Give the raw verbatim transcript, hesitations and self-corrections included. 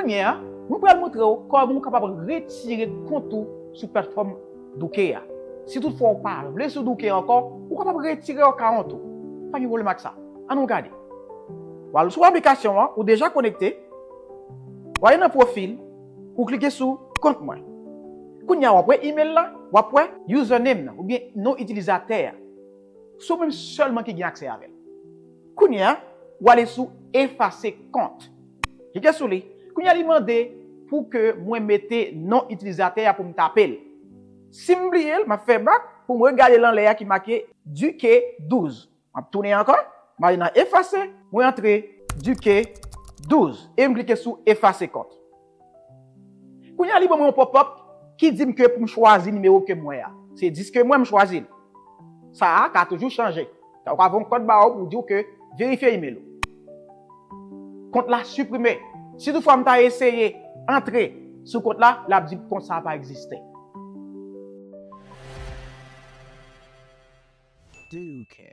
Kounye a, mwen pral montre w kòman w kapab retire kont ou sou platfòm Duke a. Si toutfwa w pa vle sou Duke ankò, ou kapab retire akawont ou. Pa gen pwoblèm ak sa. Ann nou gade. W al sou aplikasyon an, ou deja konekte. W ale nan pwofil, ou klike sou kont mwen. Kounye a, w ap wè email la, w ap wè username nan, oubyen non itilizatè a. Se ou menm sèlman ki gen aksè avè l. Kounye a, w ale sou efase kont. Klike sou li. Kounye a, li mande pou ke mwen mete non itilizatè a pou m tape l. Si m bliye l, m ap fè bak pou m regade l anlè a ki make Duke douz. M ap tounen ankò, m ale nan efase, mwen antre Duke douz e m klike sou efase kont. Kounye a, li ban mwen yon pòp-òp ki di m ke pou m chwazi nimewo ke m wè a. Se dis ke mwen m chwazi l. Sa a ka toujou chanje. Sa ou ka voye yon kòd ba ou pou di w ke verifye email ou. Kont la siprime. Si toutfwa m ta eseye antre sou kont la, l ap di kont sa a pa egziste. Duke.